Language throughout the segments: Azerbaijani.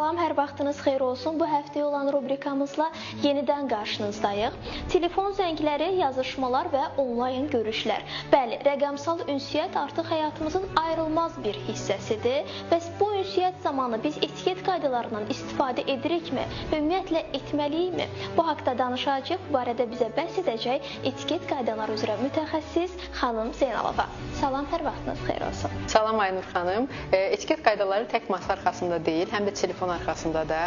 Salam, hər vaxtınız xeyir olsun. Bu həftəyə olan rubrikamızla yenidən qarşınızdayıq. Telefon zəngləri, yazışmalar və onlayn görüşlər. Bəli, rəqəmsal ünsiyyət artıq həyatımızın ayrılmaz bir hissəsidir. Bəs bu ünsiyyət zamanı biz etiket qaydalarından istifadə edirikmi? Ümumiyyətlə etməliyikmi? Bu haqda danışacağıq. Bu barədə bizə bəhs edəcək etiket qaydaları üzrə mütəxəssis xanım Zeynalova. Salam, hər vaxtınız xeyir olsun. Salam Aynur xanım. Etiket qaydaları tək masa arxasında deyil, həm də telefon arxasında da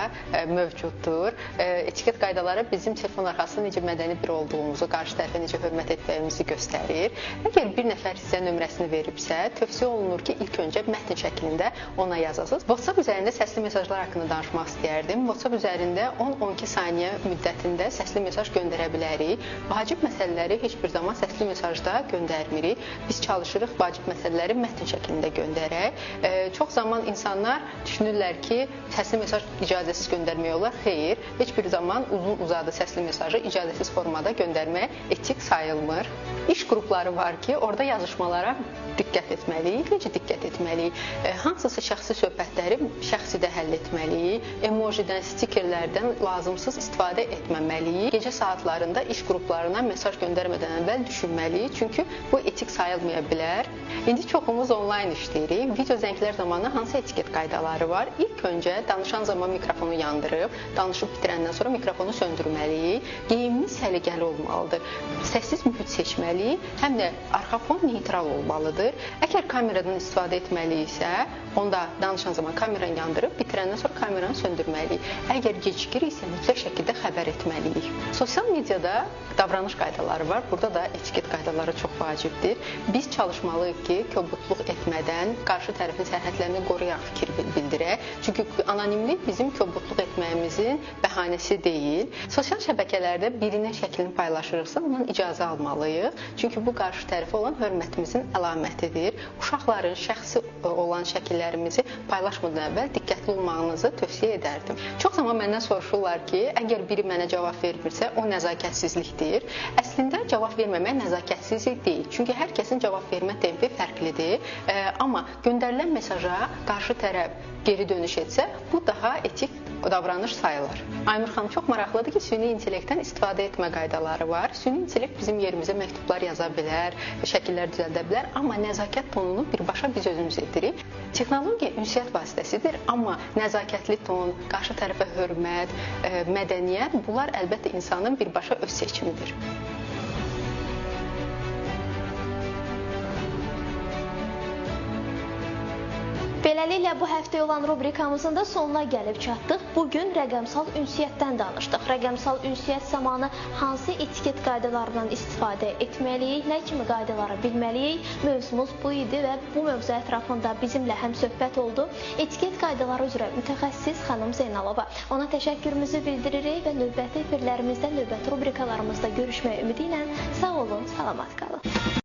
mövcuddur. Etiket qaydaları bizim telefon arxasında necə mədəni bir olduğumuzu, qarşı tərəfə necə hörmət etdiyimizi göstərir. Əgər bir nəfər sizə nömrəsini veribsə, tövsiyə olunur ki, ilk öncə mətn şəklində ona yazasınız. WhatsApp üzərində səsli mesajlar haqqında danışmaq istəyərdim. WhatsApp üzərində 10-12 saniyə müddətində səsli mesaj göndərə bilərik. Vacib məsələləri heç bir zaman səsli mesajda göndərmirik. Biz çalışırıq vacib məsələləri mətn şəklində göndərək. Çox zaman insanlar düşünürlər ki, səsli mesaj icazəsiz göndərmək olar. Xeyr, heç bir zaman uzun uzadı səsli mesajı icazəsiz formada göndərmək etik sayılmır. İş qrupları var ki, orada yazışmalara diqqət etməliyik. Necə diqqət etməliyik? Hansısa şəxsi söhbətləri şəxsidə həll etməliyik. Emojidən, stikerlərdən lazımsız istifadə etməməliyik. Gecə saatlarında iş qruplarına mesaj göndərmədən əvvəl düşünməliyik. Çünki bu etik sayılmaya bilər. İndi çoxumuz onlayn işləyirik. Video zənglər zamanı hansı etiket qaydaları var? İlk öncə danışan zaman mikrofonu yandırıb, danışıb bitirəndən sonra mikrofonu söndürməliyik. Geyimimiz səliqəli olmalıdır. Səssiz mühit seçməliyik. Həm də arxa fon neytral olmalıdır. Əgər kameradan istifadə etməliyiksə, onda danışan zaman kameranı yandırıb, bitirəndən sonra kameranı söndürməliyik. Əgər gecikiriksə, mütləq şəkildə xəbər etməliyik. Sosial mediada davranış qaydaları var. Burada da etiket qaydaları çox vacibdir. Biz çalışmalıyıq ki, kobudluq etmədən qarşı tərəfin sərhədlərini qoruyaraq fikir bildirək. Çünki anonimlik bizim kobudluq etməyimizin bəhanəsi deyil. Sosial şəbəkələrdə birinin şəklini paylaşırıqsa, ondan icazə almalıyıq. Çünki bu qarşı tərəfə olan hörmətimizin əlamətidir. Uşaqların şəxsi olan şəkillərimizi paylaşmadan əvvəl diqqətli olmağınızı tövsiyə edərdim. Çox zaman məndən soruşurlar ki, əgər biri mənə cavab vermirsə, o nəzakətsizlikdir. Əslində cavab verməmək nəzakətsizlik deyil. Çünki hər kəsin cavab vermə tempi fərqlidir. Amma göndərilən mesaja qarşı tərəf geri dönüş etsə, bu daha etik davranış sayılır. Aynur xanım, çox maraqlıdır ki, süni intellektdən istifadə etmə qaydaları var. Süni intellekt bizim yerimizə məktublar yaza bilər, şəkillər düzəldə bilər, amma nəzakət tonunu birbaşa biz özümüz edirik. Texnologiya ünsiyyət vasitəsidir, amma nəzakətli ton, qarşı tərəfə hörmət, mədəniyyət, bunlar əlbəttə insanın birbaşa öz seçimidir. Beləliklə, bu həftəyə olan rubrikamızın da sonuna gəlib çatdıq. Bugün rəqəmsal ünsiyyətdən danışdıq. Rəqəmsal ünsiyyət zamanı hansı etiket qaydalarından istifadə etməliyik, nə kimi qaydaları bilməliyik? Mövzumuz bu idi və bu mövzu ətrafında bizimlə həmsöhbət oldu. Etiket qaydaları üzrə mütəxəssis xanım Zeynalova. Ona təşəkkürümüzü bildiririk və növbəti efirlərimizdə, növbəti rubrikalarımızda görüşmək ümidi ilə sağ olun, salamat qalın.